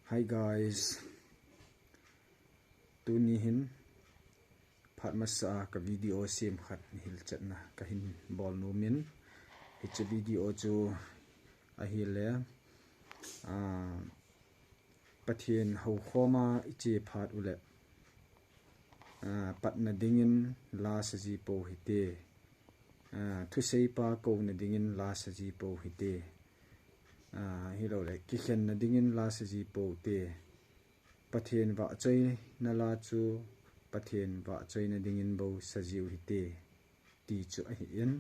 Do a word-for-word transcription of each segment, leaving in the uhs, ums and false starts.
Hi guys. Tuni hin phat masa a ka video sem khat hilchetna kahin bol nom in. Hiche video chu ahile, ah, Pathen houkhom a i che phat u le, ah, patna dingin la saji pou hite. Ah, thusei pa kouna dingin la saji pou hite. Ah, hilou le, kikhenna dingin la saji pou te. Pathen vahchoina la chu, Pathen vahchoina dingin bou sajiu hite. Ti chu ahi in.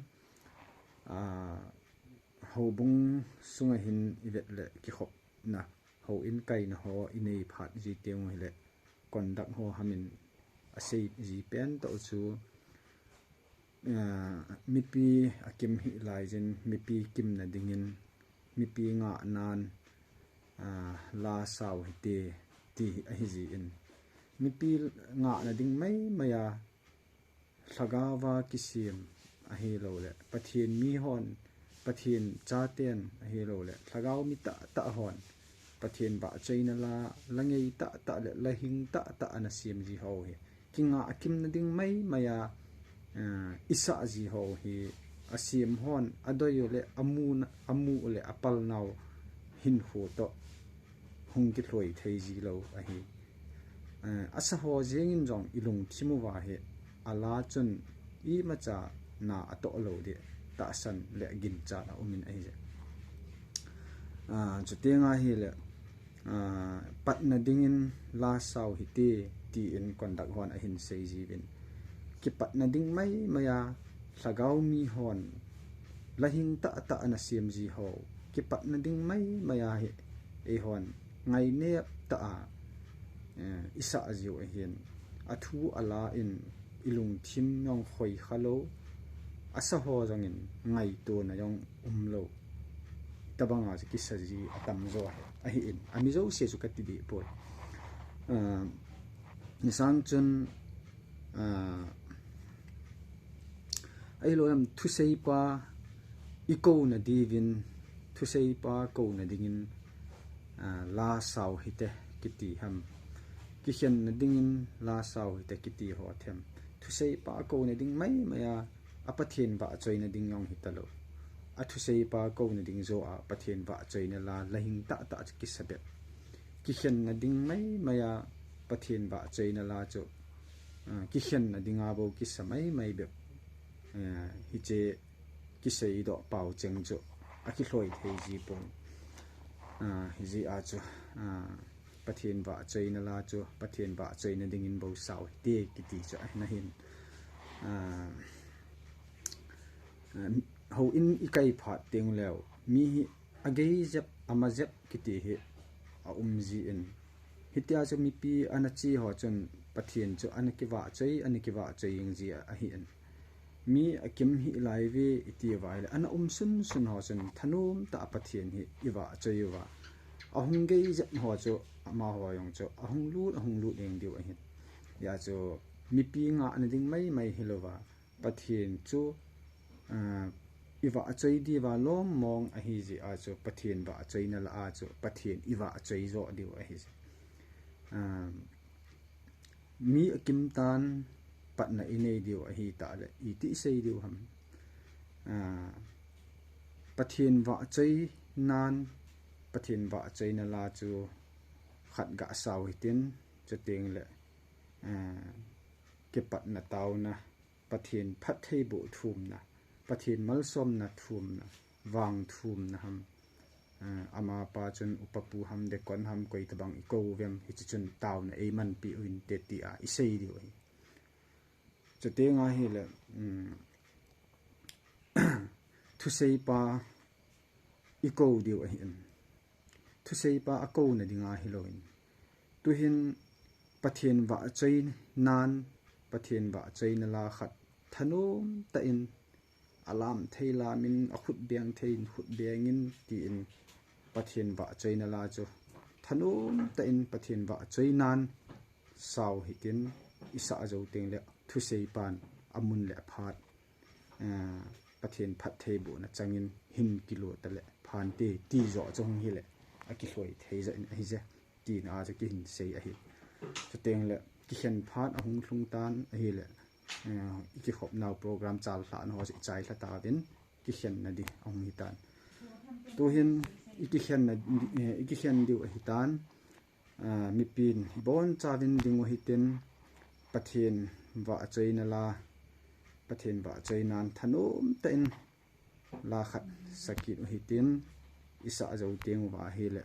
Ah, houbung sunga hin i vet le kikhopna, houin kaina ho i nei phat ji teng u hile, conduct ho hamin asei ji pen toh chu, ah, mipi akim hih laijin, mipi kimna dingin, mipi ngahnan, ah, la sao hite, ti ahi ji in. Mipi ngahna ding maimai a, lhagao va kisem ahilou le, Pathen mi hon, Pathen chaten ahilou le, lhagao mi tahtah hon, Pathen vahchoina la, la ngei tahtah le, la hing tahtah ana sem ji ho hi, kingah akimna ding maimai a, eh, i sah ji ho hi, asem hon, adei u le, amu na, amu u le, apal nau hinkho toh hung kilhoi thei ji lou ahi. Eh, asa ho jeng in jong i lungthim uva hi, ala chun imacha na atoh lou ding, tahsan le ginchat a um in ahi je. Ah, chuteng ahile, ah, patna dingin la sao hite, ti in conduct hon ahin sei jiuvin. Kipatna ding maimai a, lhagao mi hon, la hing tahtah ana sem ji ho, kipatna ding maimai a hi, eihon, ngainep tah a, eh, i sah jiu ahin, athu ala in, i lungthim jong khoi kha lou, asa ho jong in, ngaitona jong um lou. Tabang a chu kisa ji atam jo ahi, ahi in, ami jouse chu kati deh poi. Ah, nisang chun, ah, ahilou le thusei pa i kouna diuvin, thusei pa kouna dingin, ah, la sao hite kiti ham. Kikhenna dingin la sao hite kiti ho them. Thusei pa kouna ding maimai a, a Pathen vahchoina ding jong hita lou. A thusei pa kouna ding jo a Pathen vahchoina la, la hing tahtah chu kisa bep. Kikhenna ding maimai a Pathen vahchoina la chu, ah, kikhenna dinga bou kisa maimai bep. Ah, hiche kisei doh pau cheng chu akilhoi thei ji pon. Ah, hijeh a chu, ah, Pathen vahchoina la chu, Pathen vahchoina dingin bou sao hite kiti chu ahi nahin. Ah, ah, houin i kai phat teng leu, mi hi agei jep, ama jep kiti hi aum ji in. Hitia chu mipi ana che ho chun Pathen chu ana kivahchoi, ana kivahchoi jing ji ahi in. Mi akim hih lai ve i ti uva ahile, ana um sunsun ho chun thanom tah a Pathen hi i vahchoi uva. Ahung gei jep ho chu, amaho jong chu, ahung lut, ahung lut jeng diu ahin. Hijeh a chu, mipi ngahna ding maimai hilouva, Pathen chu, ah, i vahchoi diuva lom mong ahi jeh a chu, Pathen vahchoina la a chu, Pathen i vahchoi jo diu ahi. Ah, mi akim tan patna i nei diu ahi tah le, iti i sei diu ham. Ah, Pathen vahchoinan, Pathen vahchoina la chu khat ga sao hitin, chuteng le, ah, kipatna taona, Pathen phattheiboh thumna, Pathen malsomna thumna, vang thumna ham. Ah, amapa chun upa pu ham, deacon ham, koi tabang i kou uvem, hiche chun taona ei manpi uvinte tia i sei diu ahi. Chuteng ahile, um, thusei pa i kou diu ahi in. Thusei pa a kouna dinga hilou in. Tuhin Pathen vahchoinan, Pathen vahchoina la khat thanom tah in, alam thei lam in, akhut beng thei in, khut beng in, ti in Pathen vahchoina la chu thanom tah in Pathen vahchoinan sao hitin i sah jou teng le thusei pan amun le aphat, ah, Pathen phattheibohna chang in hin kilo ta le phante ti jo chu hung hile akilhoi thei jo in ahi je. tina a chu kihin sei ahi. Chuteng le kikhen phat ahung lhung tan ahile, eh, i kikhopnau program chal lhahna ho chu i chai lha tauvin, kikhenna di ahung hitan. Tuhin i kikhenna, eh, i kikhen diu ahitan, ah, mipin ibon chauvin ding u hitin, Pathen vahchoina la, Pathen vahchoinan thanom tah in la khat sakit u hitin, i sah jou teng uva ahile,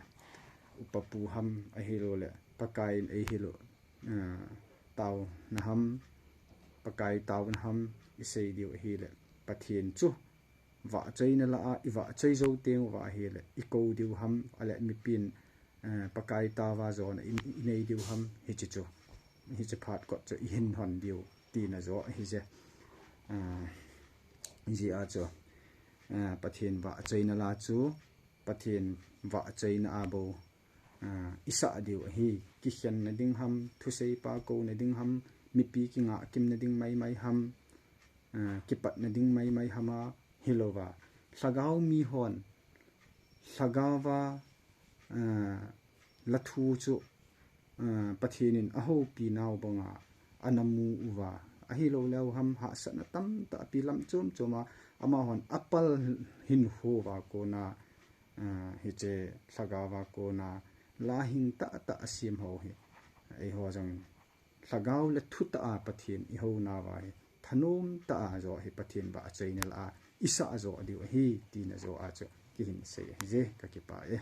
upa pu ham ahilou le, Pakai in eihil u, ah, tauna ham, Pakai tauna ham i sei diu ahile, Pathen chu vahchoina la a i vahchoi jou teng uva ahile, i kou diu ham, ale mipin, eh, Pakai tauva jona i, i nei diu ham, hiche chu, hiche phat kot chu i hin hon diu tina jo ahi je. Ah, hijeh a chu, ah, Pathen vahchoina la chu, Pathen vahchoina a bou, ah, i sah diu ahi. Kikhenna ding ham, thusei pa kouna ding ham, mipi kingah kimna ding maimai ham, ah, kipatna ding maimai ham ahilouva, lhagao mihon, lhagao va, ah, la thu chu, ah, Pathen in ahoupi nau banga ana mu uva, ahilou leu ham hahsatna tamtah pi lam chom chom a, amahon apal hinkho uva kona, ah, hiche lhagao va kona la hing tahtah asem ho hi, eiho jong lhagao le thutah a Pathen i houna uva hi, thanom tah a jo hi Pathen vahchoina la a i sah jo diu ahi, tina jo a chu kihin sei ahi je, ka kipah e.